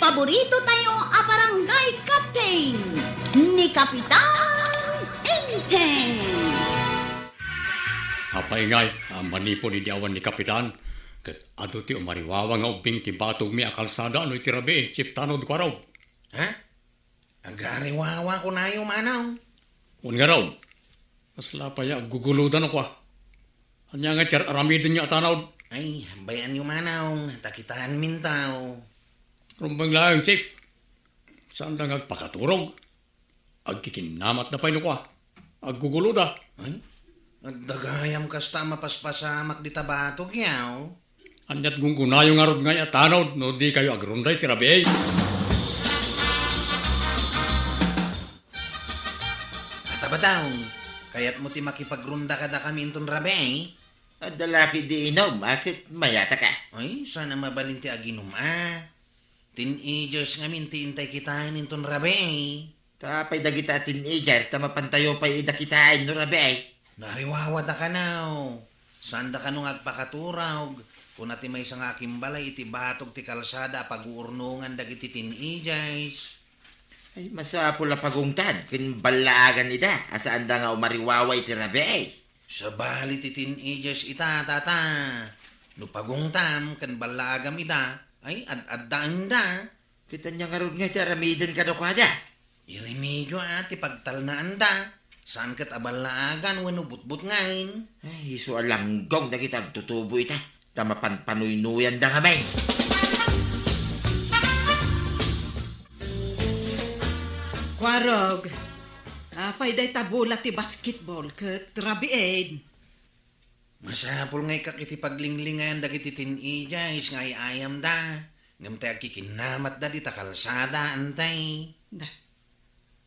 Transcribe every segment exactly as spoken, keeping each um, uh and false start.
Paborito tayo a barangay captain, ni Kapitan Enteng. Apay ngay a manipon idi awan ni Kapitan, ket adu ti umariwawa nga ubbing ti batogmi a kalsada no iti rabii, Chief Tanod Kuarog? Ha? Agariwawa kunayo, Manong? Wen ngarud, kasla pay a aggugulodan a kua. Ania nga ti ar-aramidenyo a Tanod? Ay, bay-anyo, Manong, ta kitaenminto. Rumbeng laeng, Chief. Saanda nga agpakaturog? Agkikinnamatda pay no kua. Agguguloda. Ay, adda gayam kasta a mapaspasamak dita batog, yaw. Aniat gunggonayo ngarud ngay a Tanod no dikayo agrunda iti rabii? Ata ba daw, kayatmo ti makipagrunda kadakami inton rabii? Adda la ketdi inum, a, ket mayataka. Ay, saan a mabalin ti aginum, a. Teenagers ngamin ti intay kitaen inton rabii. Ta apay dagita a teenager, ta mapantayo pay ida kitaen no rabii? Naariwawada kano. Saanda kano nga agpakaturog, kuna ti maysa nga akimbalay iti batog ti kalsada a paguurnongan dagiti teenagers. Ay, masapul a pagungtan ken ballaagan ida a saanda nga umariwawa iti rabii. Sabali ti teenagers ita, tata. No pagungtam ken ballaagam ida, ay, ad-addaenda. Ket ania ngarud nga iti aramiden kadakuada? Iremedio a ti pagtalnaanda. Saan ket a ballaagan wenno butbutngen. Ay, isu a langgong dagiti agtutubo ita, ta mapanpanuynoyanda ngamin. Kuarog, apay dayta bola ti basketball ket rabiin? Masapul nga ikkak iti paglinglingayan dagiti teenagers nga ay-ayamda, ngem tay agkikinnamatda dita kalsada, antay. Na,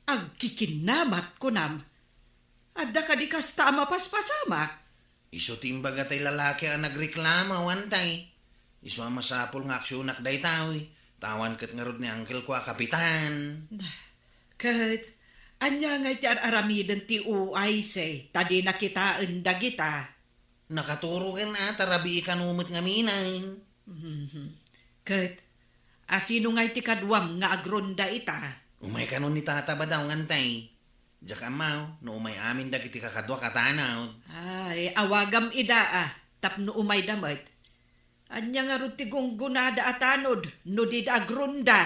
agkikinnamat, kunam? Adda kadi kasta a mapaspasamak? Isu ti imbaga tay lalaki a nagreklamo, antay. Isu a masapul nga aksionak daytoy, ta awan ket ngarud ni uncle ko a kapitan. Na, ket ania ngay ti ar-aramiden ti O I C ta dina kitaen dagita? Nakaturogen a ta rabii kano met ngaminen. Mhm. Ket asino ngay ti kaduam nga agrunda ita? Umay kano ni Tata Badaw, ngantay. Diak ammo no umay amin dagiti kakaduak a Tanod. Ay, awagam ida a tapno umayda met. Ania ngarud ti gunggonada a Tanod no dida agrunda?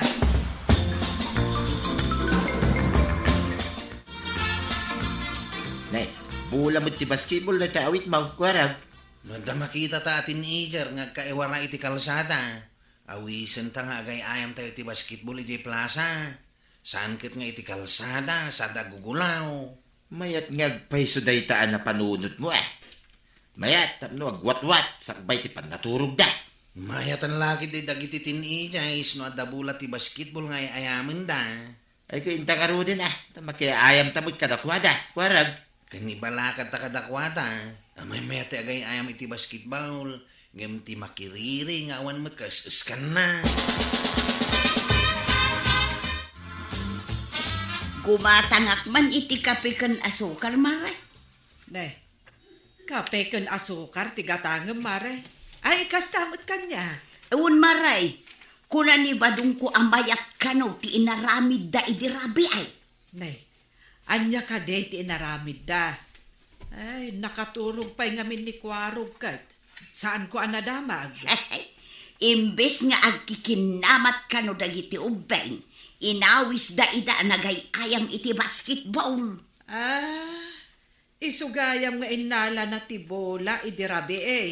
Ne, bola met ti basketball dayta awitmo, Kuarog. No adda makitata a teenager nga agkaiwara iti kalsada, awisenta nga agay-ayamtayo iti basketball idiay plaza. Saan ket nga iti kalsada, sada gugulaw. Mayat nga agpayso dayta a napanunotmo, a. Mayat tapno agwatwat sakbay ti pannaturogda. Mayatan la ketdi dagiti teenagers no adda bola ti basketball nga ay-ayamenda. Ay, ket inta ngaruden, a, ta makiayamta met kadakuada, Kuarog. Ken ibalakadta kadakuada a maymayat ti agay-ayam iti basketball, ngem ti makiriri nga awan met kaes-eskanna. Gumatangak man iti kape ken asukar, Mare. Ne, kape ken asukar ti gatangem, Mare? Ay, kasta met kaniak. Wen, Mare, kuna ni badongko a mayat kano ti inaramidda idi rabii. Nay, ania kadi ti inaramidda? Ay, nakaturog pay ngamin ni Kuarog ket saanko a nadamag. Imbes nga agkikinnamat kano dagiti ubbing, inawisda ida a nagay-ayam iti basketball. Ah, isu gayam nga innalana ti bola idi rabii.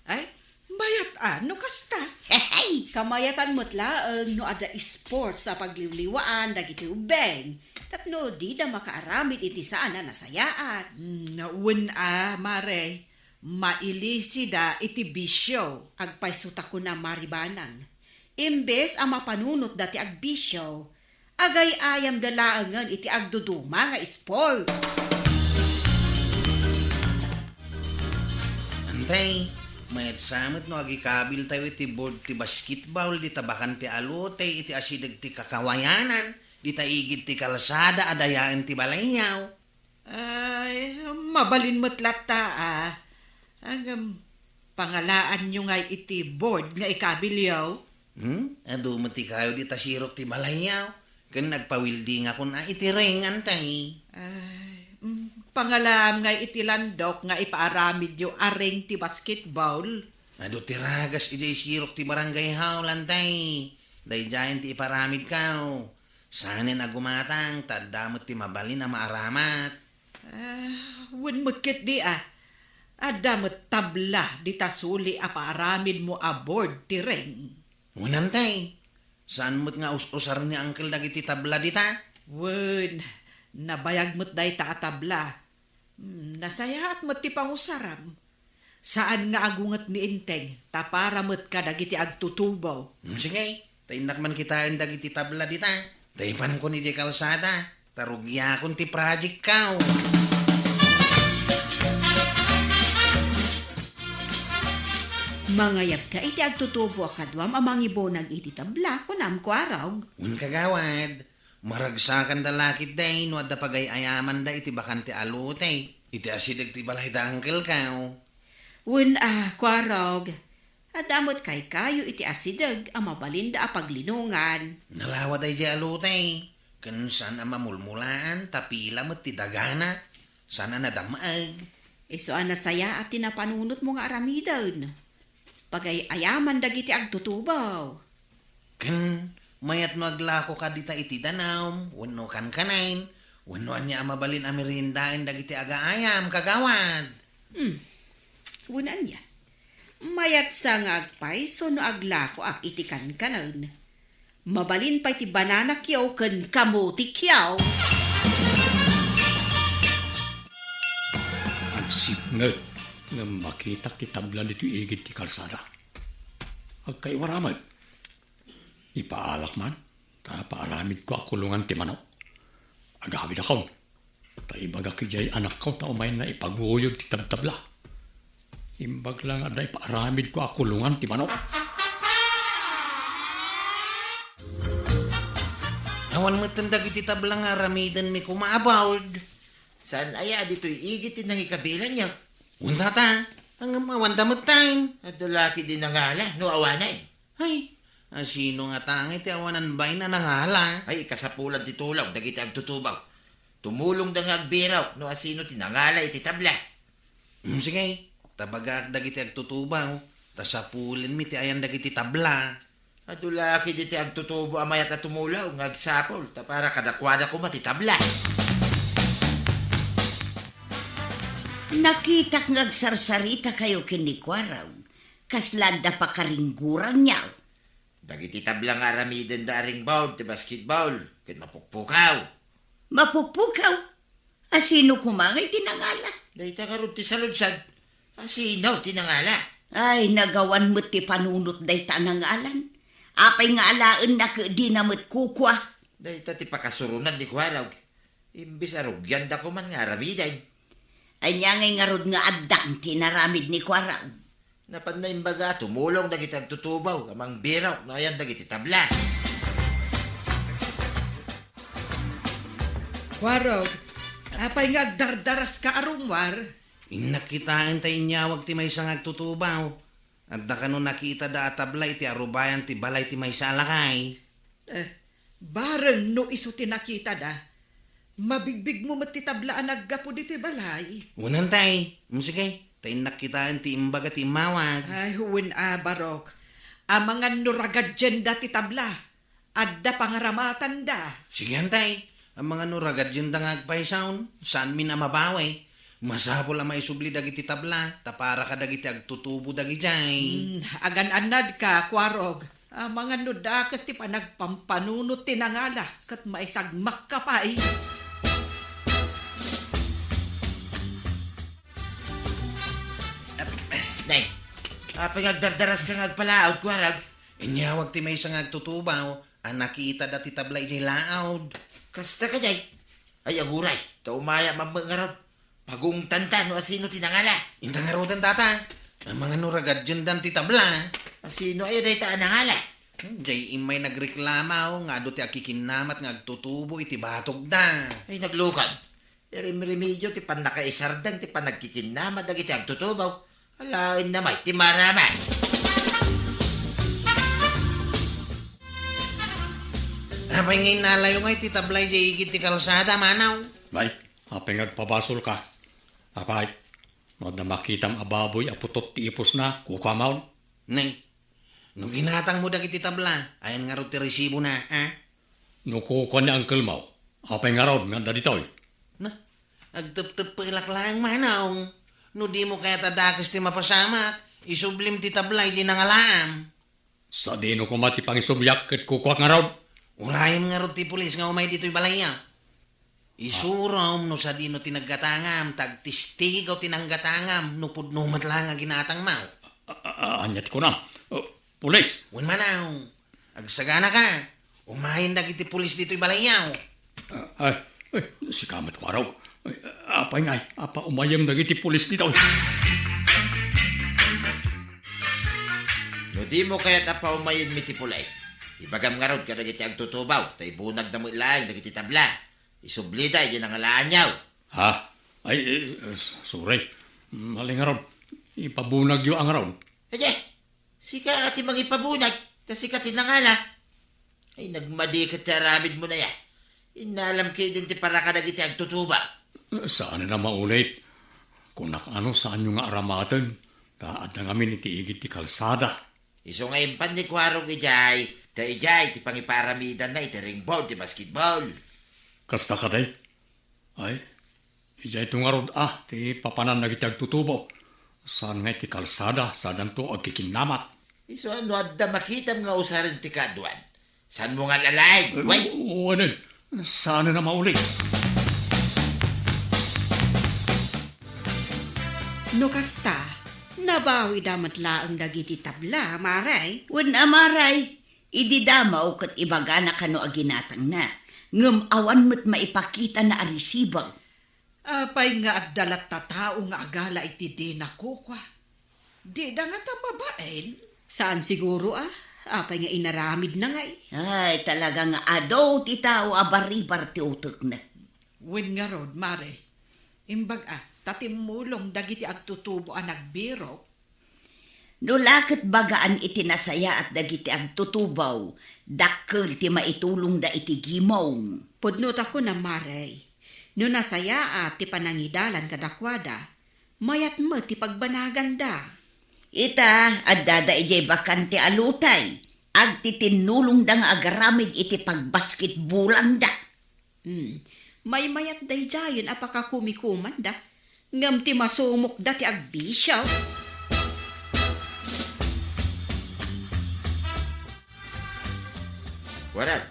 Ay, mayat a no kasta. Hehe! Kamayatan met laeng no adda sports a pagliwliwaan dagiti ubbing tapno dida makaaramid iti saan a nasayaat. Mm, wen a, Mare, mailisida iti bisio. Agpayso ta kuna, Mare Banang, imbes a mapanunotda ti agbisio, agay-ayamda laengen iti agduduma nga sports. Antay, mayat sa met no agikabiltayo iti board ti basketball dita bakante a lote iti asideg ti kakawayanan, dita igid ti kalsada a dayaen ti balayyo. Ay, mabalin met latta a. Ngem, pangalaanyo ngay iti board nga ikabilyo? Hmm? Adu met ti kayo dita sirok ti balayyo. Ken nagpawildingakon a iti ring, Antay. Ay, mm, pangalaam ngay iti landok nga ipaaramidyo a ring ti basketball. Adu ti ragas idiay sirok ti barangay hall, Antay. Daydiayen ti iparamidko. Sanen a gumatang, ta adda met ti mabalin a maaramat. Ah, wen met ketdi a. Adda met tabla dita suli a paaramidmo a board ti ring. Wen, Antay. Saan met nga us-usar ni Uncle dagiti tabla dita? Wen, nabayag met dayta a tabla. Hmm, nasayaat met ti pangusaram. Saan nga agunget ni Enteng, ta para met kadagiti agtutubo. Hmm, sige, ta innak man kitaen dagiti tabla dita. Ta ipankon idiay kalsada, ta rugiakon ti project ko. Mangayabka iti agtutubo a kaduam a mangibunag iti tabla, kunam, Kuarog. Wen, kagawad, maragsakanda la ketdi no adda pagay-ayamanda iti bakante a lote iti asideg ti balay da uncle ko. Wen a, Kuarog, adda met kaykayo iti asideg a mabalinda a paglinongan. Nalawa daydiay a lote, ken saan a mamulmulaan ta pila met ti dagana, saan a nadam-eg. Isu a nasayaat ti napanunotmo nga aramiden. Pagay-ayaman dagiti agtutubo. Ken mayat no aglakoka dita iti danum, wenno kankanen, wenno ania a mabalin a meriendaen dagiti agaayam, kagawad. Hmm. Wen ania? Mayat sa nga agpayso no aglakoak iti kankanen. Mabalin pay ti bananakyo ken kamotikyo. Agsipnget ngem makitak ti tabla ditoy igid ti kalsada. Agkaiwara met. Ipaalak man, ta paaramidko a kulongan ti manok. Agawidakon. Ta ibagak idiay anakko ta umayna ipaguyod ti tabtabla. Imbag la nga adda ipaaramidko a kulongan ti manok. Awan metten dagiti tabla nga aramidenmi koma a board. Saan aya a ditoy igid ti nangikabilanyo? Wen, tata, ngem awanda metten. Adda la ketdi nangala no awanen. Ay, asino ngata ngay ti awanan bain a nangala? Ay, ikasapulan ti tulong dagiti agtutubo. Tumulongda nga agbirok no asino ti nangala iti tabla. Hmm, sige, ta ibagak dagiti agtutubo, ta sapulenmi ti ayan dagiti tabla. Adu la ketdi ti agtutubo a mayat a tumulong nga agsapul, ta para kadakuada koma ti tabla. Nakitak nga agsarsarita kayo ken ni Kuarog. Kasla adda pakaringgoranyo. Dagiti tabla nga aramidenda a ring board ti basketball ket mapukpukaw. Mapukpukaw? Asino koma ngay ti nangala? Dayta ngarud ti saludsan. Asino ti nangala? Ay, nagawan met ti panunot dayta a nangalan. Apay nga alaenna ket dina met kukua? Dayta ti pakasuronan ni Kuarog. Imbes a rugianda koman nga aramiden. Ania ngay ngarud nga addang ti inaramid ni Kuarog? Napanna imbaga a tumulong dagiti agtutubo a mangbirok no ayan dagiti tabla. Kuarog, apay nga agdardaraska a rummuar? Innak kitaen ta inyawag ti maysa nga agtutubo. Adda kano nakitada a tabla iti arubayan ti balay ti maysa a lakay. Eh, bareng no isu ti nakitada. Mabigbigmo met ti tabla a naggapu ditoy balay. Wen, Antay. Mm, sige, ta innak kitaen ti imbaga ti immawag. Ay, wen a, Barok. Amangan no ragadienda ti tabla. Adda pangaramatanda. Sige, Antay. Amangan no ragadienda nga agpaysaon, saanmin a mabawi. Masapul a maisubli dagiti tabla, ta para kadagiti agtutubo dagidiay. Hmm, agan-annadka, Kuarog. Amangan no dakes ti panagpampanunot ti nangala, ket maisagmakka pay. Nay, apay nga agdardaraska nga agpalaod, Kuarog? Inyawag ti maysa nga agtutubo a nakitada ti tabla idiay laod. Kasta kadiay? Ay, aguray, ta umaya mammek ngarud. Pagungtanta no asino ti nangala. Inta ngaruden, tata. Amangan no ragadiendan ti tabla. Asino aya dayta a nangala? Hmm, diay immay nagreklama, o, nga adu ti akikinnamat nga agtutubo iti batogda. Ay, naglukan. Irimrimiyo ti pannakaisardeng ti panagkikinnama dagiti agtutubo. Alaenna met ti maramid. Apay nga innalayo nga iti tabla idiay igid ti kalsada, Manong? Nay, apay nga agpabasolka? Apay, no adda makitam a baboy a putot ti ipusna, kukua maon? Nay, no ginatangmo dagiti tabla, ayan ngarud ti resibona, a? No kukua ni uncle-mo, apay ngarud nga adda ditoy? Na, agtepteppelak laeng, Manong. No dimo kayat a dakes ti mapasamak, isublim ti tabla idiay nangalaam. Sadino koma ti pangisubliak ket kukuak ngarud? Urayem ngarud ti pulis nga umay ditoy balayyo. Isurom no sadino ti naggatangam, ta agtestigo ti nanggatangam no pudno met laeng a ginatangmo. A, a, a, ania ti kunam? O, pulis! Wen, Manong, agsaganaka. Umayen dagiti pulis ditoy balayyo. A, ay, ay, sika met, Kuarog. Ay, apay ngay, apa umayem dagiti pulis ditoy? No dimo kayat a paumayenmi ti pulis, ibagam ngarud kadagiti agtutubaw, ta ibunagda met laeng dagiti tabla. Isublida idiay nangalaanyo. Ha? Ay, eh, eh, sorry. Mali ngarud. Ipabunagyo a ngarud. Adi, sika ti mangipabunag, ta sika ti nangala. Ay, nagmadi ket ti aramidmo aya. Innalam ketdin ti para kadagiti agtutubaw. Saan a maulit. Kunak a no saanyo nga aramaten, ta adda ngamin iti igid ti kalsada. Isu nga impan ni Kuarog idiay, ta idiay ti pangipaaramidanna iti ringbon ti basketball. Kasta kadi? Ay, idiay to ngarud a ti papanan dagiti agtutubo. Saan nga iti kalsada, sadanto agkikinnamat. Isu a no adda makitam nga usaren ti kaaduan, saanmo nga alalaing, Eh, way? O, ano? Saan na mauli? No kasta, nabawida met laeng dagiti tabla, Maray. Wen a, Maray, idi damo ket ibagana kano a ginatangna, ngem awan met maipakitana a resibo. Apay nga adda latta tao nga agala iti dina kukua? Dida ngata mabain? Saan siguro a, apay nga inaramidna ngay? Ay, talaga nga adu ti tao a baribar ti utekna. Wen ngarud, Mare, imbag a, ta timmulong dagiti agtutubo a nagbirok. No la ket bagaan iti nasayaat dagiti agtutubo, dakkel ti maitulongda iti gimong. Pudno ta kunam, Mare, no nasayaat ti panangidalan kadakuada, mayat met ti pagbanaganda. Ita, addada idiay bakante a lotay, agtitinnulongda nga agaramid iti pagbasketbolanda. Hmm. Maymayat daydiayen a pakakumikomanda, ngem ti masumokda ti agbisio. Warag,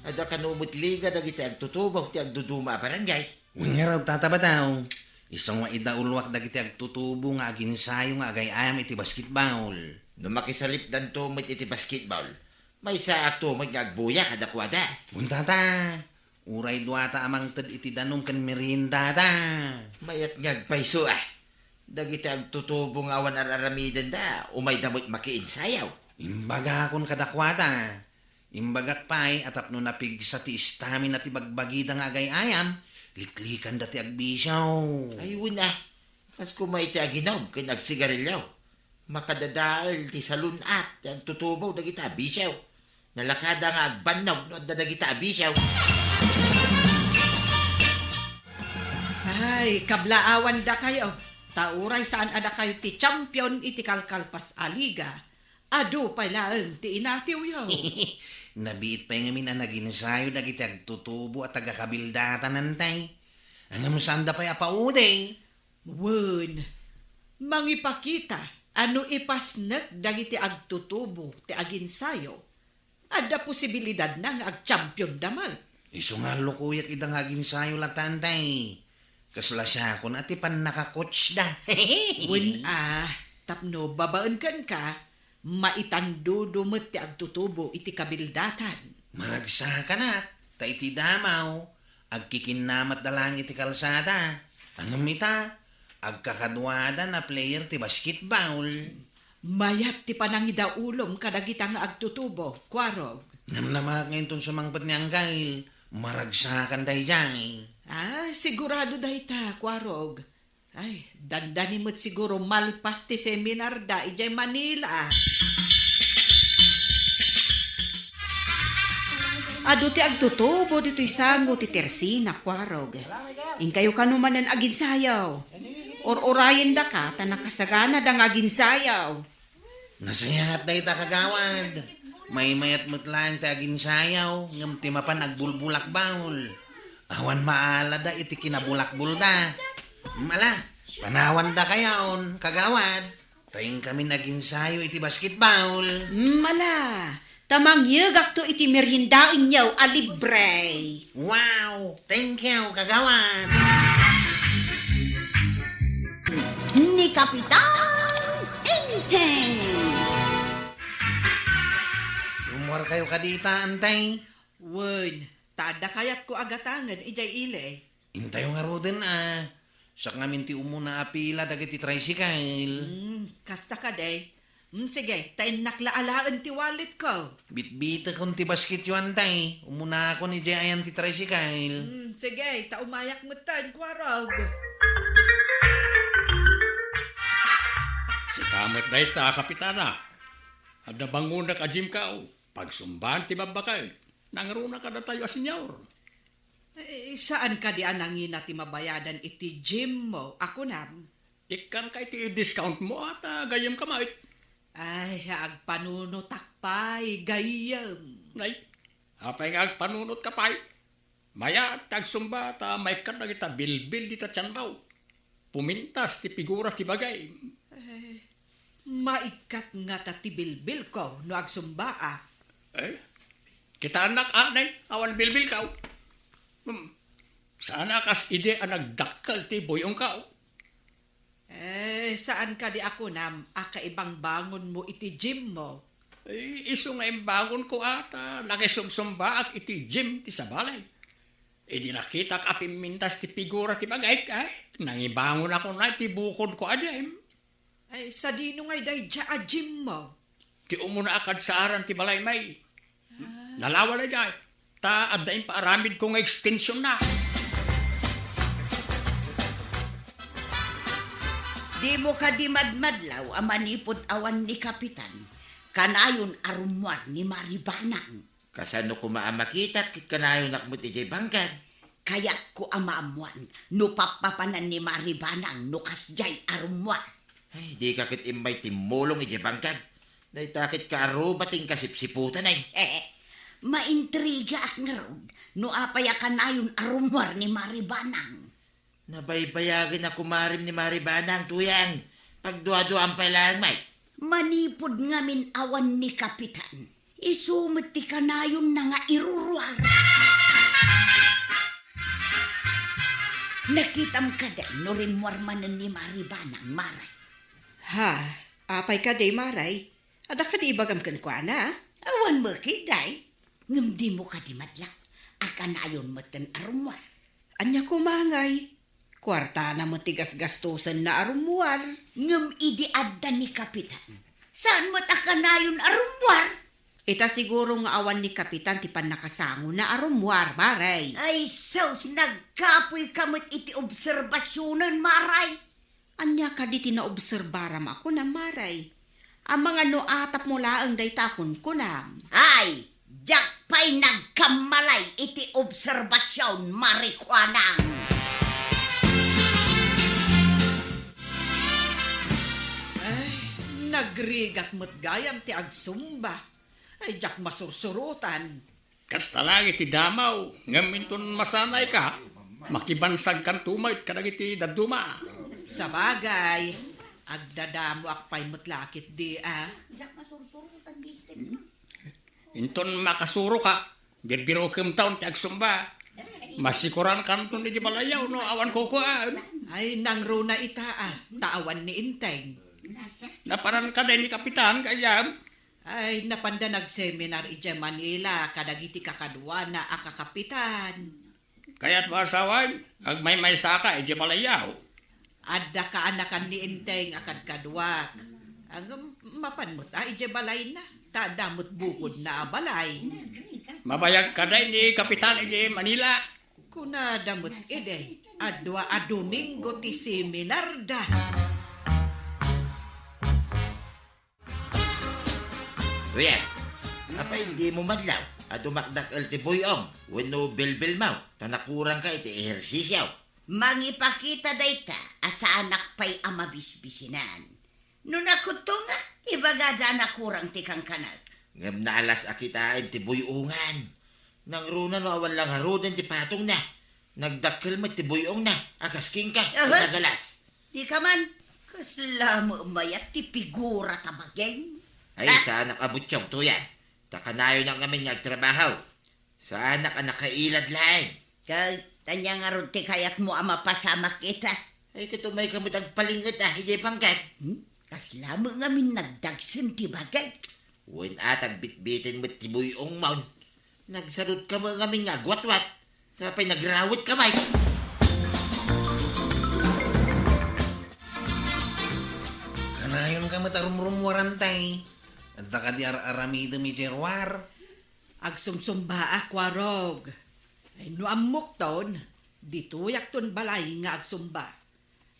adda kano met liga dagiti agtutubo ti agduduma a barangay? Wen ngarud, Tata Bataw, isu nga idauloak dagiti agtutubo nga aginsayo nga agay-ayam iti basketball. No makisalipdanto met iti basketball, maysaakto met nga agbuya kadakuada. Wen, Tata, uray duata a mangted iti danum ken meriendada. Mayat nga agpayso a. Dagiti agtutubo nga awan ar-aramidenda, umayda met makiinsayo. Imbagakon kadakuada, Imbagak pay a tapno napigsa ti istamina ti bagbagida nga agay-ayam, liklikanda ti agbisio. Ay, wen a, kas koma iti aginom ken agsigarilio. Makadadael ti salun-at ti agtutubo dagita a bisio. Nalakada nga agbannog no adda dagita a bisio. Ay, kablaawandakayo, ta uray saan a dakayo ti champion iti kalkalpas a liga. Adu pay laeng ti inatiwyo. Nabiit pay ngamin a naginsayo dagiti agtutubo a taga-Kabildatanantay. Ngem saanda pay a paudi. Wen, mangipakita a no ipasnek dagiti agtutubo ti aginsayo, adda posibilidadna nga agchampionda met. Isu nga lukoyak ida nga aginsayo latantay. Kasla siakon a ti pannakacoachda. Wen a, tapno babaen kenka, maitandudo met ti agtutubo iti kabildatan. Maragsakanak, ta iti damaw, agkikinnamatda laeng iti kalsada. Ngem ita, agkakaduada a player ti basketball. Mayat ti panangidaulom kadagita nga agtutubo, Kuarog. Namnamaak nga inton sumangpet ni Anggail, maragsakan daydiay. Ah, sigurado dayta, Kuarog. Ay, dandani met siguro malpas ti seminarda idiay Manila. Adu ti agtutubo ditoy sango ti tersina, kuarog. Inkayo kano manen aginsayaw. Ur-urayendaka ta nakasaganada nga aginsayaw. Nasayaat dayta, kagawad. Maymayat met laeng ti aginsayaw, ngem ti mapan agbulbulakbol. Awan maalada iti kinabulakbolda. Mala, panawandakayon, kagawad. Ta inkami naginsayo iti basketball. Mm, ala, ta mangyegakto iti meriendaenyo a libre. Wow! Thank you, kagawad! Ni Kapitan Enteng. Rummuarkayo kadita, Antay? Wen, ta adda kayatko a gatangen idiay ili. Intayo ngaruden a, siak ngamin ti umuna a pila dagiti tricycle. Hmm, kasta kadi. Hmm, sige, ta innak la alaen ti walletko. Bitbitekon ti basketyo, Antay. Umunakon idiay ayan ti tricycle. Hmm, sige, ta umayak metten, kuarog. Sika met dayta, Kapitana. Adda bangonek a gymko. Pagsumbaan ti babbakaek. Nangruna kadatayo a senior. Eh, saan kadi a nangina ti mabayadan iti gymmo, a kunam? Ikkanka iti discountmo, a ta gayyemka met. Ay, agpanunotak pay, gayyem. Nay, apay nga agpanunotka pay? Mayat ti agsumba ta maikkat dagita bilbil dita tianmo. Pumintas ti pigura ti bagim. Eh, maikkat ngata ti bilbilko no agsumbaak. Eh, kitaennak, a, nay, awan bilbilko. Hmm, saan a kas idi a nagdakkel ti buy-ongko. Eh, saan kadi a kunam a kaibangbangonmo iti gymmo? Eh, isu nga imbangonko a ta nakisubsumbaak iti gym ti sabali. Idi nakitak a pimmintas ti pigura ti bagik, ay, nangibangonakon iti bukodko a gym. Ay, sadino ngay daydiay a gymmo? Ti umuna a kadsaaran ti balay, may. Ah. Nalawa daydiay, ta adda impaaramidko nga extensionna. Dimo kadi madmadlaw a manipud awan ni Kapitan, kanayon a rummuar ni Maribanang. Kasano koma a makitak ket kanayonak met idiay bangkag? Kayatko a maammoan no pappapanan ni Maribanang no kasdiay a rummuar. Ay, dika ket immay timmulong idiay bangkag. Dayta ket kaaruba ti inkasipsiputan, ay. Maintrigaak ngarud no apay a kanayon a rummuar ni Maribanang. Nabaybayagen a kumarim ni Maribanang, Tuyang. Pagduaduam pay laeng, may. Manipud ngamin awan ni Kapitan, isu met ti kanayonna nga iruruar. Nakitam kadi no rimmuar manen ni Maribanang, Maray? Ha, apay kadi, Maray? Adda kadi ibagam kenkuana? Awan met, day. Ngem dimo kadi madlaw a kanayon metten a rummuar? Ania koma ngay? Kuartana met ti gasgastosenna a rummuar. Ngem idi adda ni Kapitan, saan met a kanayon a rummuar? Ita siguro nga awan ni Kapitan ti pannakasangona a rummuar, Maray. Ay, sus, nagkapoyka met iti obserbasionen, Maray. Ania kadi ti naobserbaram a kunam, Maray? Amangan no atapmo laeng dayta a kunkunam. Ay, diak pay nagkammalay iti obserbasion, Marikuanang. Ay, nagrigat met gayam ti agsumba. Ay, diak masursurotan. Kasta laeng iti damaw, ngem inton masanayka, makibansagkanto met kadagiti dadduma. Sabagay, agdadamoak pay met la ketdi, a. Inton makasuroka, birbirokemton ti agsumba. Masikorankanton iti balayyo no awan kukuaan. Ay, nangruna ita, a, ta awan ni Enteng. Napanan kadi ni Kapitan, gayyem? Ay, napanda nagseminar idiay Manila kadagiti kakaduana a kakapitan. Kayatmo a sawen, agmaymaysaka idiay balayyo? Adda kaanakan ni Enteng a kadkaduak. Ngem mapan met a idiay balayna, ta adda met bukodna a balay. Mabayag kadi ni Kapitan idiay Manila? Kunada met idi, adua a Domingo ti seminarda. Kuya, apay dimo madlaw? a dumakdakkel ti buy-ong wenno bilbilmo ta nakurangka iti ehersisio. Mangipakita dayta a saanak pay a mabisbisinan. No nakuttongak, ibagada a nakurang ti kankanak. Ngem naalas a kitaen ti buy-ongan. Nangruna no awan la ngaruden ti patongna. Nagdakkel met ti buy-ongna a kas kenka, Aha. Nagalas. Di ka man, kasla met mayat ti pigura ta bagim. Ay, Ha? Saanak a buttiog, Tuyang. Ta kanayonak ngamin nga agtrabaho. Saanak a nakailad laeng. Ket ania ngarud ti kayatmo a mapasamak ita? Ay, ket umayka met agpaling-et a, idiay pangkat. Hmm? Kasla met ngamin nagdagsen ti bagik. Wen a, ta agbitbiten met ti buy-ongmon. Nagsarutka met ngamin nga agwatwat. Sapay nagrawetka met. Kanayonka met a rumrumuarantay. Adda kadi ar-aramidem idiay ruar? Agsumsumbaak, Kuarog. Ay, no ammokton, ditoyakton balay nga agsumba.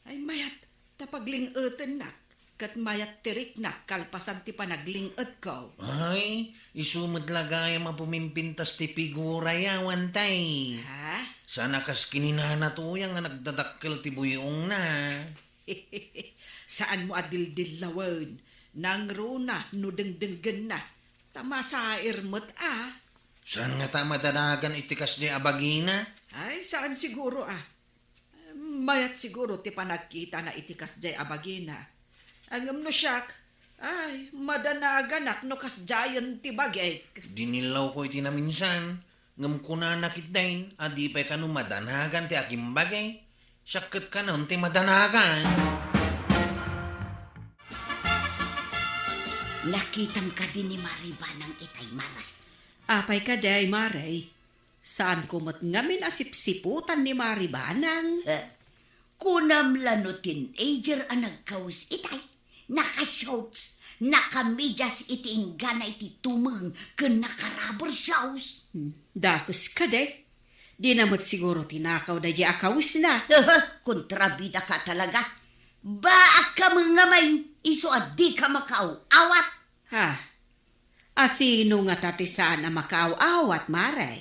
Ay, mayat ta pagling-etennak, ket mayat ti riknak kalpasan ti panagling-etko. Ay, isu met la gayam a pumimpintas ti pigura, ya, Wantay. Ha? Saan a kas ken ni Nana Tuyang nga nagdadakkel ti buy-ongna. Saanmo a dildillawen, nangruna no dengdenggenna. Ta masair met a. Saan ngata a madanagan iti kasdiay a bagina? Ay, saan siguro a. Mayat siguro ti panagkitana iti kasdiay a bagina. Ngem no siak, ay, madanaganak no kasdiayen ti bagik. Dinillawko iti naminsan, ngem kunana ketdin a di pay kano madanagan ti akimbagi. Siak ket kanon ti madanagan. Nakitam kadi ni Mari Banang itay, Mare? Apay kadi, Mare? Saanko met ngamin a sipsiputan ni Mari Banang. Eh, kunam la no teenager a nagkawes itay? Naka-shorts, naka-medias iti inggana iti tumeng ken naka-rubber shoes. Hmm, dakes kadi. Dina met siguro tinakaw daydiay a kawesna. Aha, kontrabida ka talaga. Baak ka met ngamin, isu a dika makaaw-awat. Ha? A sino ngata ti saan a makaaw-awat, Mare?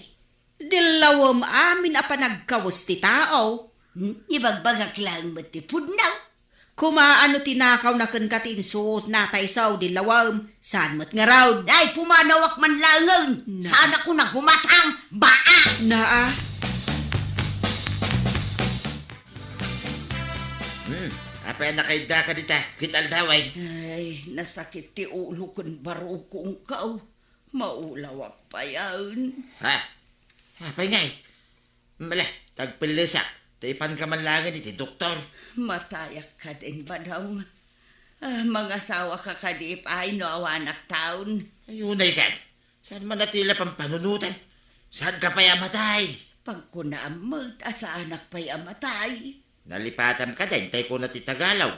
Dillawem amin a panagkawes ti tao. Hmm, ibagbagak laeng met ti pudno. Koma no tinakawna kenka ti insuotna ta isu, dillawem, saan met ngarud. Ay, pumanawak man laengen. Na. Saan a kuna gumatang, baa! Naa. Hmm, apay a nakaiddaka dita, ket aldawen? Ay, nasakit ti ulo ken barukongko. Maulawak payen. Ha? Apay ngay? Mala, tagpellesak, ta ipanka man laengen iti doktor. Matayak kadin, Badong. Ah, mangasawaka kadi pay no awanak taon. Ay, unay ket. Saan man a ti la pampanunotan? Saanka pay a matay? Pagkunaam met a saanak pay a matay. Nalipatam kadin tay kuna ti Tagalog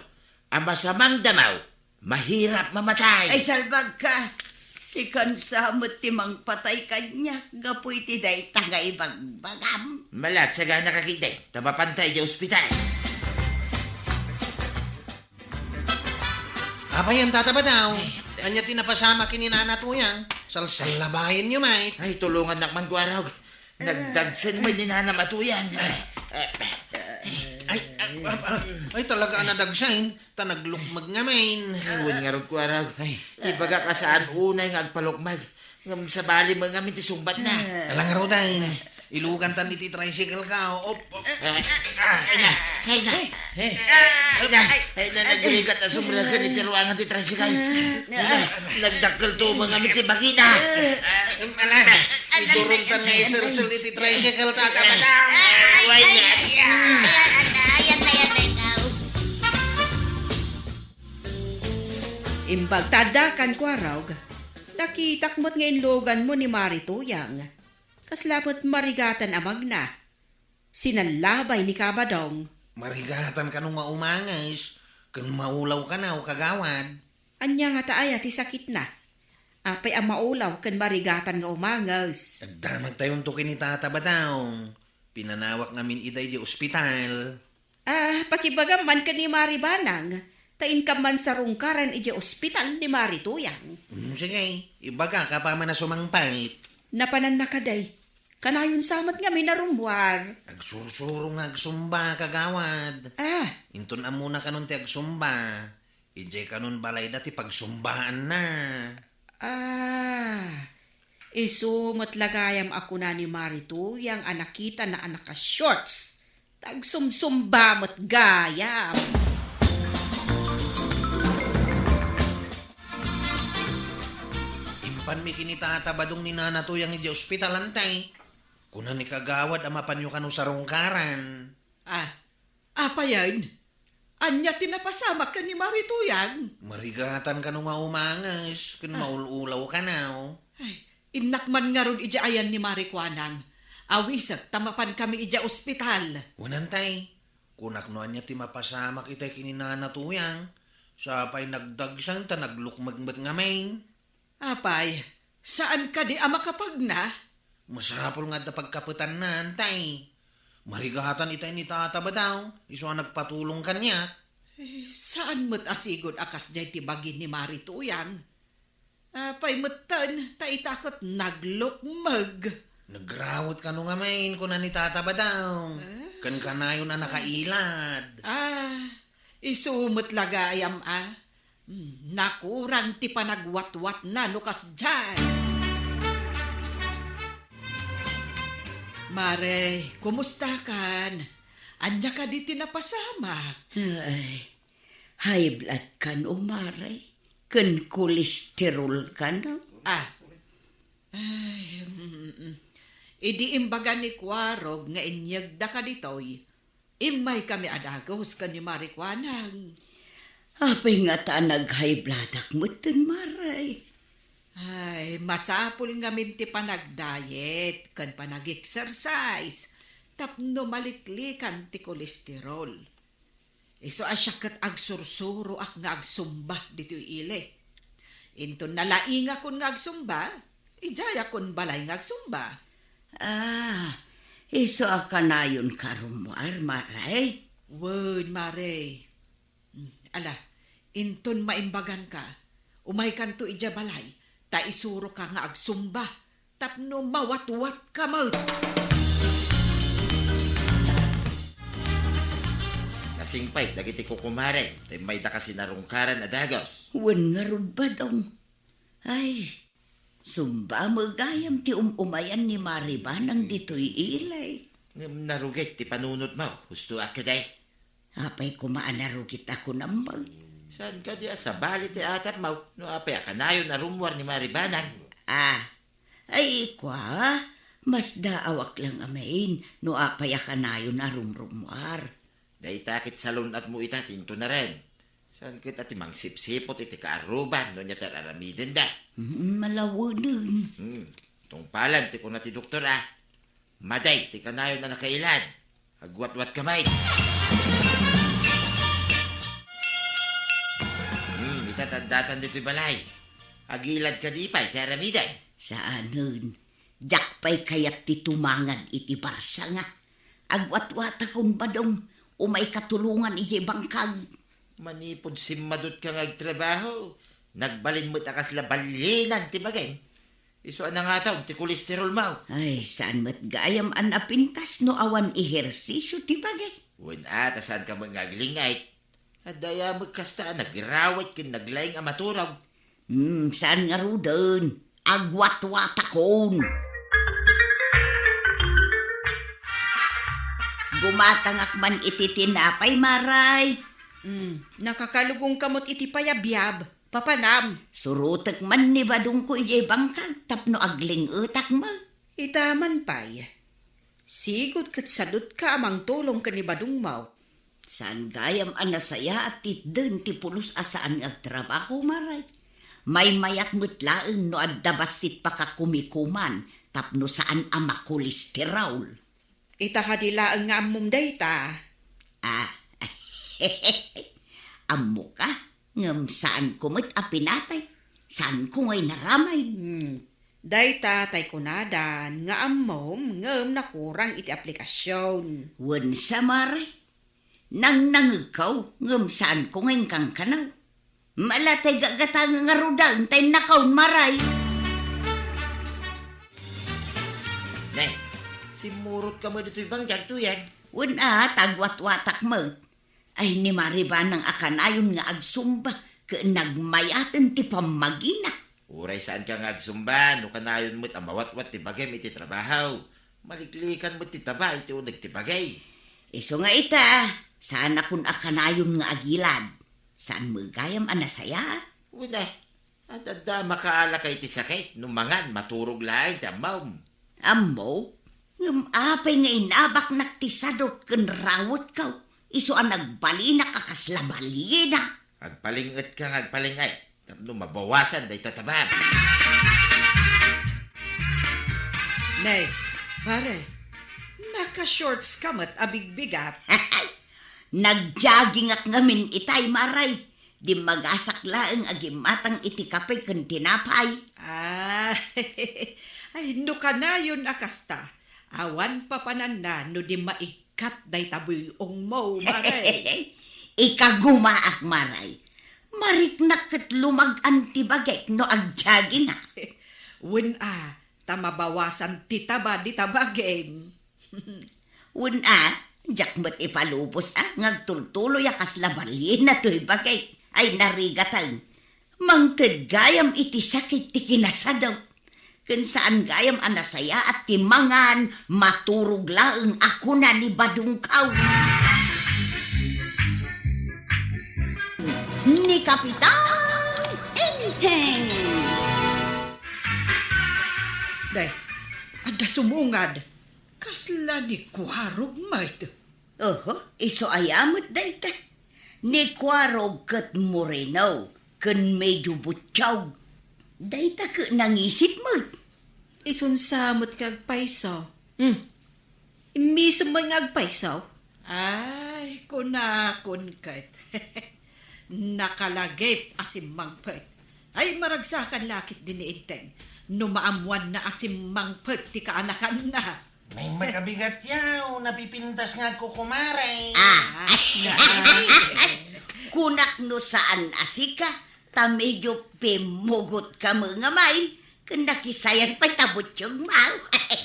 a masamang damaw, mahirap mamatay. Ay, salbagka! Sikan sa met ti mangpatay kaniak gapu iti dayta nga ibagbagam. Mala, agsaganaka ketdin, ta mapanta idiay ospital. Apay yan, Tata Badong? Ania ti napasamak ken ni Nana Tuyang? Salsallabayenyo met. Ay, tulongannak man, Kuarog. Nagdagsen met ni Nanam a Tuyang. Ay, ah, ah, ah, ay, talaga a nadagsen, ta naglukmeg ngamin. Ay, wen ngarud, Kuarog. Ay. Ibagak a saan unay nga agpalukmeg. Ngem sabali met ngamin ti sungbatna. Ala ngaruden. Ilugantan iti tricycle ka, o. Op, op. Eh, eh, eh, eh, eh, eh, eh, eh, eh, eh, nagrigat a sumreken iti ruangan ti tricycle. Nagdakkel tumeng amin ti bagina. Ala, idurumtan nga iserser iti tricycle, Tata Badong. Way na. Imbag ta addakan, Kuarog, nakitak met nga inluganmo ni Mari Tuyang. Kasla met marigatan a magna. Sinallabay ni Kabadong. Marigatan kano nga umanges, ken maulaw kano, kagawad. Ania ngata aya ti sakitna? Apay a maulaw ken marigatan nga umanges? Agdamagtayonto ken ni Tata Badong. Pinanawak ngamin ida idiay ospital. Ah, pakibagam man ken ni Mari Banang, ta inkam man sarungkaran idiay ospital ni Mari Tuyang. Mm, sige, ibagak apaman a sumangpet. Napananna kadi. Kanayon sa met ngamin a rummuar. Agsursuro nga agsumba, kagawad. Ah. Inton ammona kanon ti agsumba, idiay kanon balayda ti pagsumbaanna. Ah. Isu met la gayam a kuna ni Mari Tuyang a nakitana a naka-shorts. Agsumsumba met gayam. Impanmi ken ni Tata Badong ni Nana Tuyang idiay ospital, Antay. Kuna ni kagawad a mapanyo kano sarungkaran. Ah, apayen? Ania ti napasamak ken ni Mari Tuyang? Marigatan kano nga umanges, ken Ah. maul-ulaw kano. Ay, innak man ngarud idiay ayan ni Mari Kuanang. Awisek ta mapankami idiay ospital. Wen, Antay, kunak no ania ti mapasamak itay ken ni Nana Tuyang. Sapay nagdagsan ta naglukmeg met ngamin. Apay, saan kadi a makapagna? Masapul nga adda pagkapetanna, Antay. Marigatan itay ni Tata Badong, isu a nagpatulong kaniak. Eh, saan met a sigud a kasdiay ti bagi ni Mari Tuyang. Apay metten, ta ita ket naglukmeg. Nagrawet kano ngamin, kuna ni Tata Badong. Eh? Ken kanayon a nakailad. Ah, isu met la gayam a. Hmm, nakurang ti panagwatwatna no kasdiay. Mare, kumusta kan? Ania kadi ti napasamak? Ay, high blood kano, Mare. Ken kolesterol kano. Ah. Ay, mm, mm. Idi imbaga ni Kuarog nga inyegda kaditoy, immaykami a dagus ken ni Mari Kuanang. Apay ngata a nag-high blood-ak metten, Mare? Ay, masapul ngamin ti panagdiet ken panag-exercise tapno maliklikan ti kolesterol. Isu a siak ket agsursuroak nga agsumba ditoy ili. Inton nalaingakon nga agsumba, idiayakon balay nga agsumba. Ah, isu a kanayonka a rummuar, Mare? Wen, Mare. Hmm, ala, inton maimbaganka, umaykanto idiay balay, ta isuroka nga agsumba. Tapno mawatwatka met. Nasingpet dagiti kukumarem, ta immayda kasi narungkaran a dagus. Wen ngarud, Badong. Ay, sumba met gayam ti um-umayan ni Mari Banang ditoy ili. Ngem narugit ti panunotmo, husto a kadi. Apay koma a narugit a kunam? Saan kadi a sabali ti atapmo no apay a kanayon a rummuar ni Mari Banang? Ah, ay, kua, masdaawak lang amin no apay a kanayon a rumrummuar. Dayta ket salun-atmo ita ti intunaren. Saan ket a ti mangsipsiput iti kaarruban no ania ti ar-aramidenda? Mm, malawenen. Hmm, tungpalan ti kuna ti doktor, a. Madi ti kanayon a nakailad. Agwatwat ka met. Hmm, ita ti addatan ditoy balay. Agilad kadi pay ti aramiden? Saanen. Diak pay kayat ti tumangad iti barsa nga. Agwatwatakon, Badong. Umayka tulongan idiay bangkag. Manipud simmadutka nga agtrabaho, nagbalin met a kasla ballinan ti bagim. Isu a nangatom ti kolesterolmo. Ay, saan met gayam a napintas no awan ehersisio ti bagi. Wen a, ta saanka met nga agling-it. Adda aya met kasta a nagirawet ken naglaing a maturog. Hmm, saan ngaruden? Agwatwatakon. Gumatangak man iti tinapay, Maray. Hmm, nakakalugongka met iti payabyab. Papanam. Surotek man ni Badongko idiay bangkag tapno agling-etak met. Ita man pay. Sigud ket sadutka a mangtulong ken ni Badongmo. Saan gayam a nasayaat ti itden ti pulos a saan nga agtrabaho, Maray. Maymayat met laeng no adda bassit pakakumikuman tapno saan a makolesterol. Ita kadi laeng nga ammom dayta? Ah, ammoka, ngem saanko met a pinatay. Saanko nga inaramid. Hmm. Dayta tay kunadan nga ammom ngem nakurang iti aplikasion. Wen sa, Mare. Nangnangegko, ngem saanko nga inkankanaw. Mala tay gagatang ngaruden tay nakaon, Maray. Simmurot ka met ditoy bangkag, Tuyang. Wen a, tagwatwatak met. Ay, ni Maribanang a kanayon nga agsumba, ket nagmayaten ti pammagina. Uray saan ka nga agsumba, no kanayon met a mawatwat ti bagim iti trabaho. Maliklikan met ti taba iti uneg ti bagi. Isu nga ita, saan a kun a kanayon nga agilad. Saan met gayam a nasayaat? Wen a, adda makaala ka iti sakit, no mangan, maturog laeng ti ammom. Ammo, ngem apay nga inabaknak ti sadot ken rawotko, isu a nagbalinak a kasla baliena? Agpaling-et ka nga agpaling-et, tapno mabawasan dayta tabam. Nay, pare, naka-shorts ka met a bigbigat. Nagjoggingak ngamin itay, Maray. Dimmagasak laeng a gimmatang iti kape ken tinapay. Ah, ay, no kanayon a kasta, awan papananna no di maikkat dayta buy-ongmo, Maray. Ikagumaak, Maray. Mariknak ket lumag-an ti bagik no agjoggingak. Wen a, ta mabawasan ti taba dita bagim. Wen a, diak met ipalubos a nga agtultuloy a kasla baliena toy bagik. Ay, narigaten. Mangted gayam iti sakit ti kinasadot. Ken saan gayam a nasayaat ti mangan, maturog laeng a kuna ni Badongkaw. Ni Kapitan Enteng. Day, adda sumungad. Kasla ni Kuarog met. Oho, isu aya met dayta. Ni Kuarog ket moreno, ken medyo butiaw. Dayta ket nangisit met. Isunsa met nga agpayso? Hmm. Immisem met nga agpayso? Ay, kunakon ket. Nakalagip a simmangpet. Ay, maragsakan la ketdi ni Enteng no maammoanna a simmangpet ti kaanakanna. Naimbag a bigat yaw, napipintas nga agkukumare. Ah. Ay. Kunak no saan a sika, ta medyo pimmugot ka met nga main, ken nakisayan pay ta butiaw.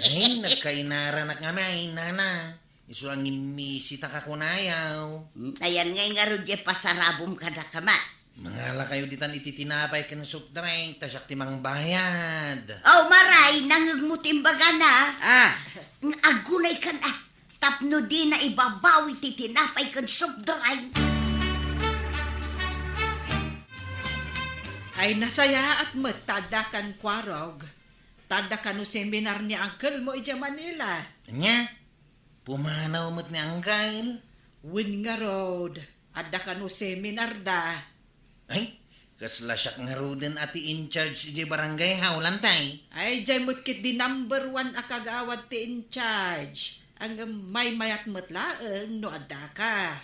Ay, nagkainaranak nga main, nana. Isu a ngimmisita ka kunayaw. Hmm, ayan ngay ngarud diay pasarabom kadakami. Mangalakayo ditan iti tinapay ken soft drink, ta siak ti mangbayad. Oh, Maray, nangngegmo ti imbagana. Ah. Agunaykan, ah, tapno dina ibabawi ti tinapay ken soft drink. Ay, nasayaat met ta addakan, Kuarog. Ta adda kano seminar ni uncle mo idiay Manila. Ania? Pumanaw met ni Angkel? Wen ngarud, adda kano seminar da. Ay, kasla siak ngaruden a ti in charge idiay barangay hall, Antay. Ay, diay met ketdi number one a kagawad ti in charge. Ngem maymayat met laeng no addaka.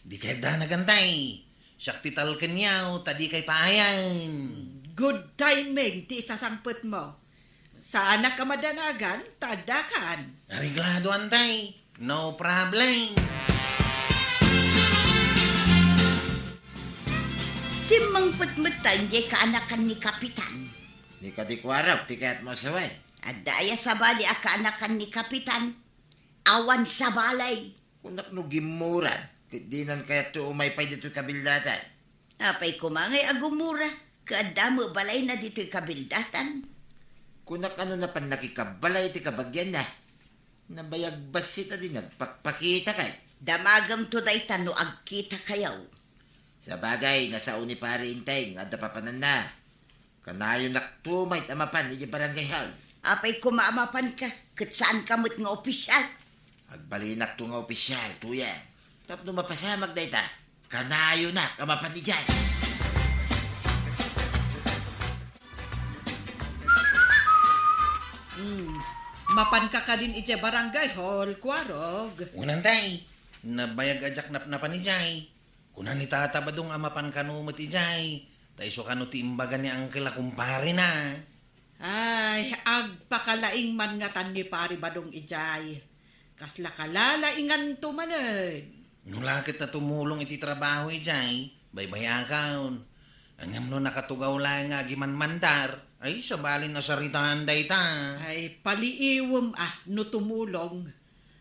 Dikay addanag, Antay. Siak ti talken yaw, ta dikay paayan. Good timing ti isasangpetmo. Saanak a madanagan, ta addakan. Areglado, Antay. No problem. Simmangpet met ta idiay kaanakan ni Kapitan. Ni kadi Kuarog ti kayatmo a sawen? Adda aya sabali a kaanakan ni Kapitan? Awan sabali. Kunak no gimmuran, ket dinan kayatto umay pay ditoy kabildatan. Apay koma ngay a gumura, ket adda met balayna ditoy kabildatan? Kunak no napan nakikabbalay ti kabagianna. Nabayag bassit a di nagpakpakita kay. Damagemto dayta no agkitakayo. Sabagay, nasao ni Pare Enteng nga adda papananna. Kanayonnakto met a mapan idiay barangay hall. Apay koma a mapanka, ket saanka met nga opisyal? Agbalinakto nga opisyal, Tuyang. Tapno mapasamak dayta, kanayonak a mapan idiay. Hmm, mapanka kadin idiay barangay hall, Kuarog? Wen, Antay. Nabayag a diak napnapan idiay. Kuna ni Tata Badong a mapan kano met idiay, ta isu kano ti imbaga ni Uncle a kumparena. Ay, agpakalaing man ngatan ni Pare Badong idiay. Kasla kalalainganto manen. No la ket ta tumulong iti trabaho idiay, baybay-akon. Ngem no nakatugaw laeng nga agimanmandar, Ay, sabali a saritaan dayta. Ay, paliiwem a no tumulong.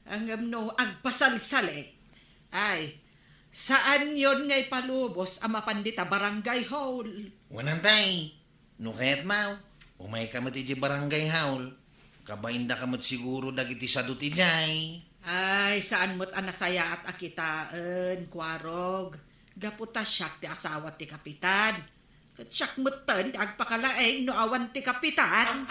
Ngem no agpasalsalik, ay, saanyon nga ipalubos a mapan dita barangay hall. Wen, tay, no kayatmo, umayka met idiay barangay hall. Kabaindaka met siguro dagiti sadut idiay. Ay, saan met a nasayaat a kitaen, Kuarog. Gapu ta siak ti asawa ti kapitan. Ket siak metten ti agpakalaing no awan ti kapitan.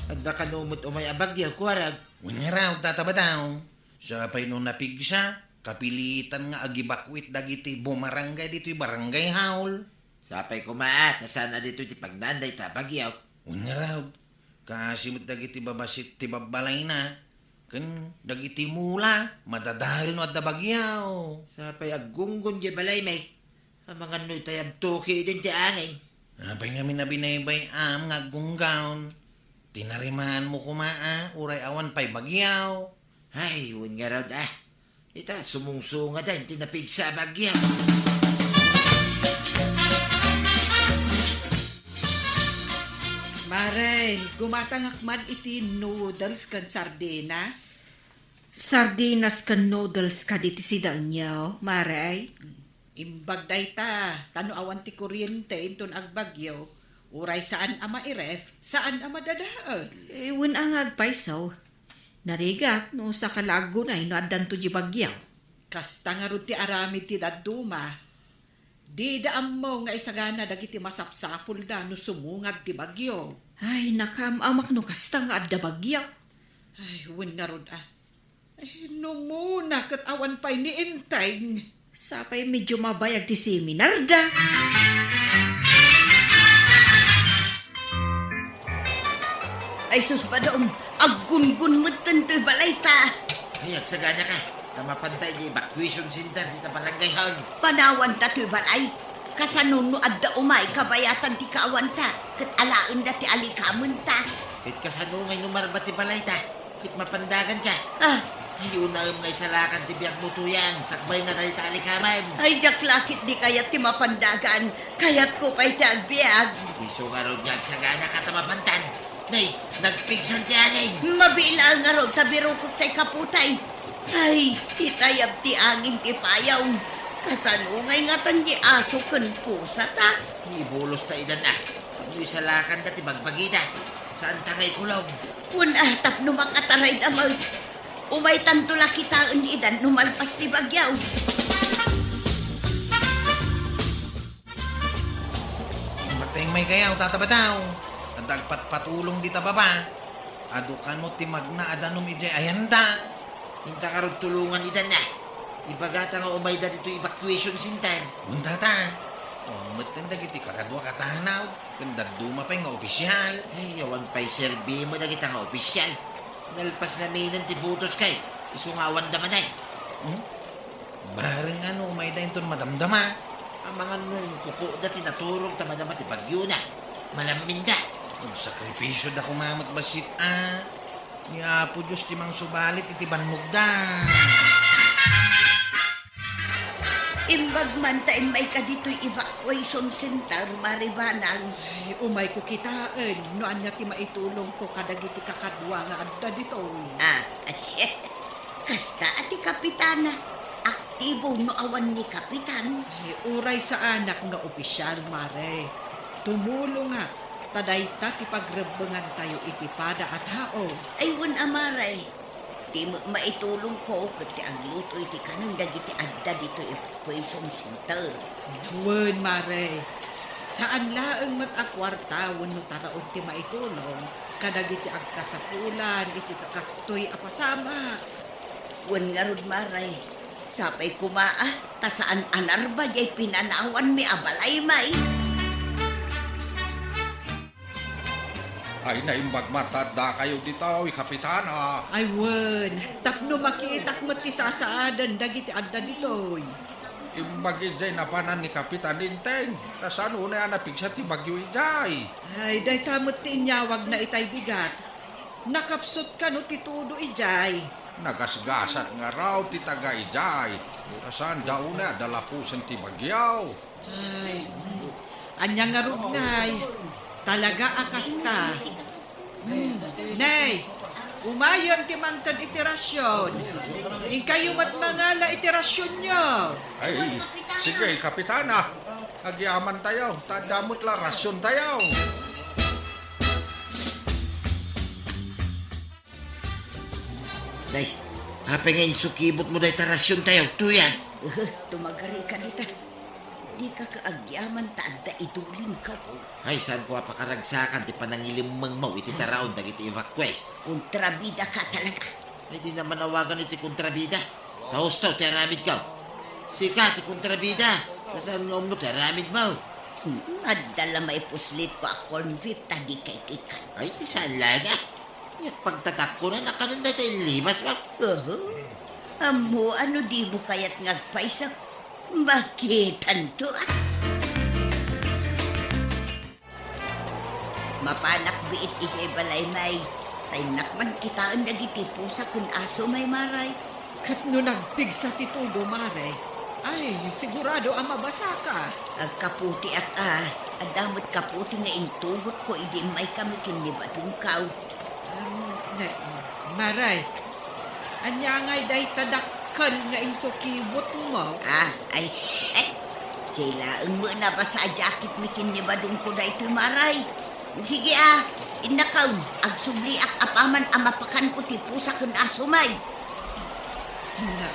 Adda kano met umay a bagyo, Kuarog? Wen ngarud, Tata Badaw. Sapay no napigsa, kapilitan nga ag-evacuate dagiti bumaranggay ditoy barangay hall. Sapay koma a ta saan a ditoy ti pagnaan dayta a bagyo. Wen ngarud, kaasi met dagiti babassit ti babbalayna, ken dagiti mula, madadael no adda bagyo. Sapay aggunggon diay balaymi, amangan no itayabto ketdin ti angin. Apay ngamin a binaybay-am nga aggunggon? Tinarimaanmo koma a, uray awan pay bagyo. Ay, wen ngarud a. Ita, sumungsungaden ti napigsa a bagyo. Mare, gumatangak man iti noodles ken sardinas. Sardinas ken noodles kadi ti sidaenyo, Mare? Imbag dayta, ta no awan ti kuryente inton agbagyo, uray saan a mairef, saan a madadael. Eh, wen a nga agpayso. Narigat no saka la aggunay no addanto diay bagyo. Kasta ngarud ti aramid ti dadduma. Dida ammo nga isagana dagiti masapsapulda no sumungad ti bagyo. Ay, nakaam-amak no kasta nga adda bagyo. Ay, wen ngarud a. Ay, no muna ket awan pay ni Enteng. Sapay medyo mabayag ti seminarda. Ay sus, Badong, aggungon metten toy balayta. Ay, agsaganaka, ta mapanta idiay evacuation center dita barangay hall. Panawanta toy balay. Kasano no adda umay kabayatan ti kaawanta, ket alaenda ti alikamenta? Ket kasano ngay no marba ti balayta? Ket mapandaganka. Ah. Ay, unaem nga isalakan ti biagmo, Tuyang, sakbay nga dayta a likamen. Ay, diak la ketdi kayat ti mapandagan. Kayatko pay ti agbiag. Isu ngarud nga agsaganaka ta mapantan. Nay, nagpigsan ti angin. Mabiit laeng ngarud ta birukok tay kaputay. Ay, itayab ti angin ti payawm. Kasano ngay ngatan ti aso ken pusata? Ibulosta idan a. Tapno isalakanda ti bagbagida. Saanta nga ikulong. Wen a, tapno makatarayda met. Umaytanto la kitaen idan no malpas ti bagyo. Matengmaykayo, Tata Badaw. Adda agpatpatulong dita baba. Adu kano ti magna a danum idiay ayanda. Inta ngarud tulongan idan a. Ibagata nga umayda ditoy evacuation center. Wen, Tata. Awan metten dagiti kakadua katanaw, ken dadduma pay nga opisial. Ay, awan pay serbimi dagita nga opisial. Nalpas ngaminen ti botosko, isu nga awanda manen. Hmm? Bareng no umayda inton madamdama. Amangan no inkukokda ti naturog ta madama ti bagyona. Malamminda. Agsakripisioda koma met bassit a. Ni Apo Dios ti mangsubalit iti bannogda. Imbag man ta immayka ditoy evacuation center, Mare Banang. Ay, umayko kitaen no ania ti maitulongko kadagiti kakadua nga adda ditoy. Ah, kasta a ti kapitana. Aktibo no awan ni kapitan. Ay, uray saanak nga opisial, Mare. Tumulongak, ta dayta ti pagrebbengantayo iti pada a tao. Ay, wen a, Mare. Ti met maitulongko ket ti agluto iti kanen dagiti adda ditoy evacuation center. Wen, Mare. Saan laeng met a kuarta wenno taraon ti maitulong kadagiti agkasapulan iti kakastoy a pasamak. Wen ngarud, Mare, sapay koma a ta saan a narba diay pinanawanmi a balay, may. Ay, naimbag met ta addakayo ditoy, Kapitana. Ay, wen, tapno makitak met ti sasaaden dagiti adda ditoy. Imbag idiay napanan ni Kapitan Enteng, ta saan unay a napigsa ti bagyo idiay. Ay, dayta met ti inyawagna itay bigat. Nakapsut kano ti tudo idiay. Nagasgasat ngarud ti taga idiay, ta saanda unay a dalapusen ti bagyo. Ay, mm. Ania ngarud ngay? Talaga a kasta. Mm. Nay, umayen ti mangted iti rasion. Inkayo met mangala iti rasionyo. Ay, sige, Kapitana. Agyamantayo, ta adda met la rasiontayo. Nay, apay nga insukibutmo dayta rasiontayo, Tuyang? Uhu, tumagarika dita. Dika ka agyaman ta adda idulinkaw. Ay, saanko a pakaragsakan ti panangilimmengmo iti taraon dagiti evacuees. Kontrabidaka talaga. Ay, dina man awagan iti kontrabida. Tausto ti aramidko. Sika ti kontrabida. Ta saan nga umno ti aramidmo? Hmm, adda la maipuslitko a corn beef ta dika ikikan. Ay, ti saan laeng a. Ket pagtatakko na, nakanon dayta inlimas, a? Uhu. Ammo, ano dimo kayat nga agpayso? Makitanto, a. Mapanak biit idiay balay, May. Ta innak man kitaen dagiti pusa ken aso, May, Maray. Ket no nagpigsa ti tudo, Mare, ay, sigurado a mabasaka. Agkaputiak a, adda met kaputi nga intugotko idi immaykami ken ni Badongkaw. Am, ne, Maray, ania ngay dayta dakkel nga insukibutmo? Ah, ay, eh, diay laeng met nabasa a jacketmi ken ni Badongko daytoy, Maray. Sige a, innakaw, agsubliak apaman a mapakanko ti pusa ken aso, May. Na,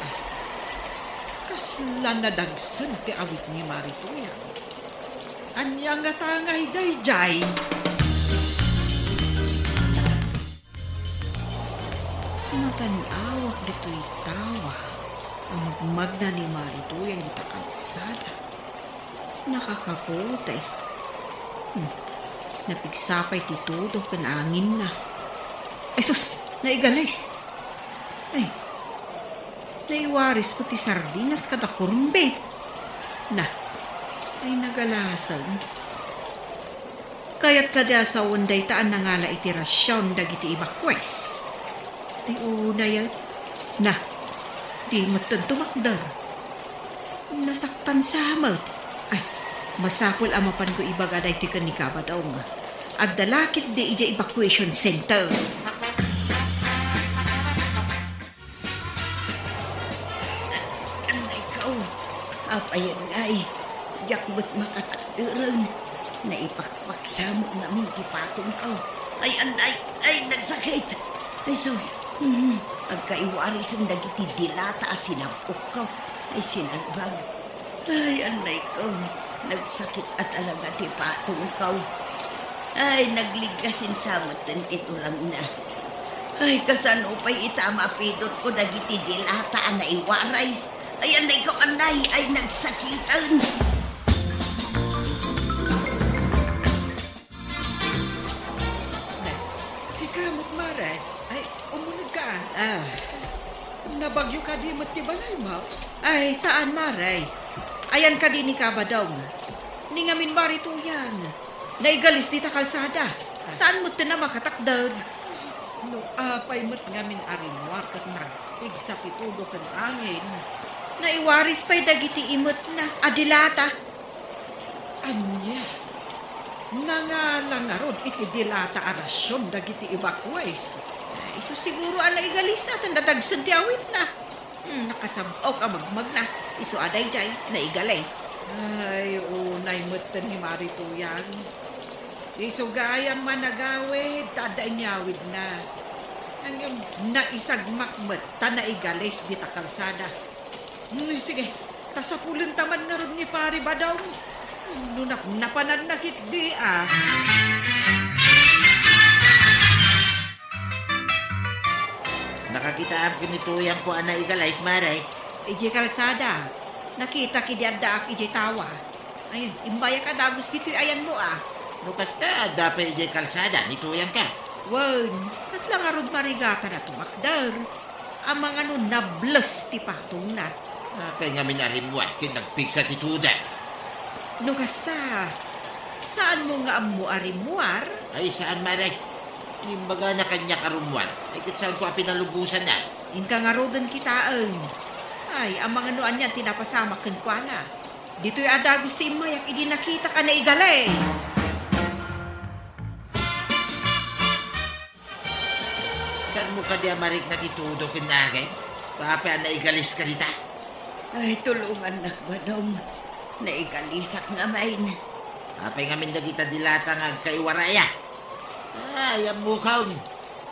kasla nadagsen ti awit ni Mari Tuyang. Ania ngata ngay daydiay? Natan-awak ditoy tawa a magmagna ni Mari Tuyang ita kalsada. Nakakaputi. Hmm. Napigsa pay ti tudo ken anginna. Ay sus! Naigalis! Ay, naiwaris pay ti sardinas kada corned beef. Na, ay nagalasen. Kayat kadi a sawen dayta a nangala iti rasion dagiti evacuees? Ay, unay, a. Na, di metten tumakder. Nasaktan sa met. Ay, masapul a mapanko ibaga daytoy ken ni Kabadong. Adda la ketdi idiay evacuation center. Annaykaw, apayen ngay, diak met makatakderen. Naipakpaksa met ngamin ti patongko. Ay, annay, ay, nagsakit. Ay, sus, hmm, agkaiwarisen dagiti dilata a sinab-okko. Ay, sinalbag. Ay, annayko, nagsakit a talaga ti patongko. Ay, nagliggasin sa metten ti tulangna. Ay, kasano pay ita a mapidotko dagiti dilata a naiwaris? Ay, annayko, annay, ay, nagsakiten. Sika met, Mare. Ay, umunegka. Ah. Nabagyo kadi met ti balaymo? Ay, saan, Mare. Ayan kadi ni Kabadong. Ni ngamin, Mari Tuyang. Naigalis dita kalsada. Ah. Saan met ti a makatakder? No apay met ngamin a rimmuar ket nagpigsa ti tudo ken angin. Naiwaris pay dagiti imetna a dilata. Ania? Nangala ngarud iti dilata a rasion dagiti evacuees? Ay, isu siguro a naigalis a ta nadagsen ti awitna. Hmm, nakasab-ok a magmagna. Isu a daydiay, naigalis. Ay, unay metten ni Mari Tuyang. Isu gayam a nagawid, ta adda inyawidna. Ngem naisagmak met ta naigalis dita kalsada. Hmm, sige, ta sapulenta man ngarud ni Pari Badong. No napnapananna ketdi a. Nakakitaam ken ni Tuyangko a naigalis, Mare. Idiay kalsada, nakitak idi addaak idiay tawa. Ay, imbayak a dagus ditoy ayanmo a. No kasta, adda pay idiay kalsada ni Tuyangka? Wen, kasla ngarud marigatan a tumakder. Amangan no nables ti patongna. Apay ngamin a rimmuar ket nagpigsa ti tudo? No kasta, saanmo nga ammo a rimmuar? Ay, saan, Mare. Imbagana kaniak a rummuar, ay ket saanko a pinalubosanna. Inka ngaruden kitaen. Ay, amangan no anian ti napasamak kenkuana. Ditoy a dagus ti immayak idi nakitak a naigalis. Saanmo kadi a marikna ti tudo ken agay? Ta apay a naigalis ka dita? Ay, tulongannak, Badong. Naigalisak ngamin. Apay ngamin dagita dilata nga agkaiwaraya? Ay, ammokon.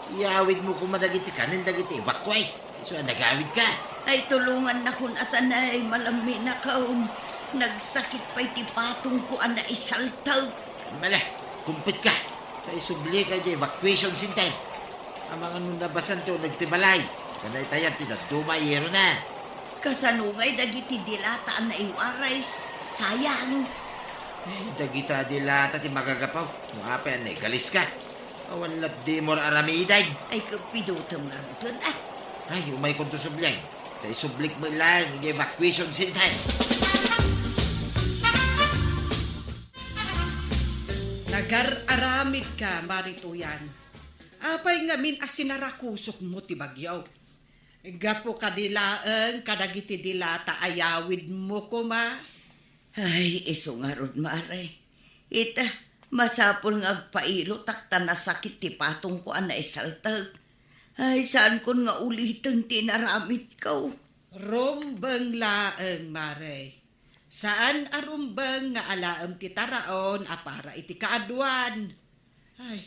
Iyawidmo koma dagiti kanen dagiti evacuees. Isu a nagawidka. Ay, tulongannakon, atanay, malamminakon. Nagsakit pay ti patongko a naisaltag. Mala, kumpitka. Ta isublika idiay evacuation center. Amangan no nabasan ti uneg ti balay. Kanay tayab ti dadduma a yerona. Kasano ngay dagiti dilata a naiwaris? Sayang. Eh, dagita dilata ti magagapaw. No apay a naigaliska. Awan latdimo aramiden. Ay, kapidotem ngaruden, ah. Ay, umaykonto sublian. Ta isublik met laeng idiay evacuation center. Nagar-aramidka, Mari Tuyan. Apay ngamin a sinarakusokmo ti bagyo? Gapu kadi laeng kadagiti dilata a yawidmo koma? Ay, isu ngarud, Mare. Ita, masapul nga agpailotak ta nasakit ti patongko a naisaltag. Ay, saankon nga uliten ti inaramidko. Rumbeng laeng, Mare. Saan a rumbeng nga alaem ti taraon a para iti kaaduan. Ay,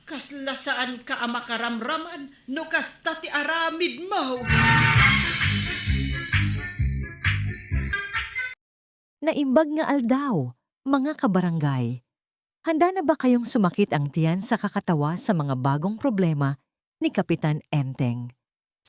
kasla saanka a makaramraman no kasta ti aramidmo. Naimbag nga aldaw, mga kabarangay. Handa na ba kayong sumakit ang tiyan sa kakatawa sa mga bagong problema ni Kapitan Enteng?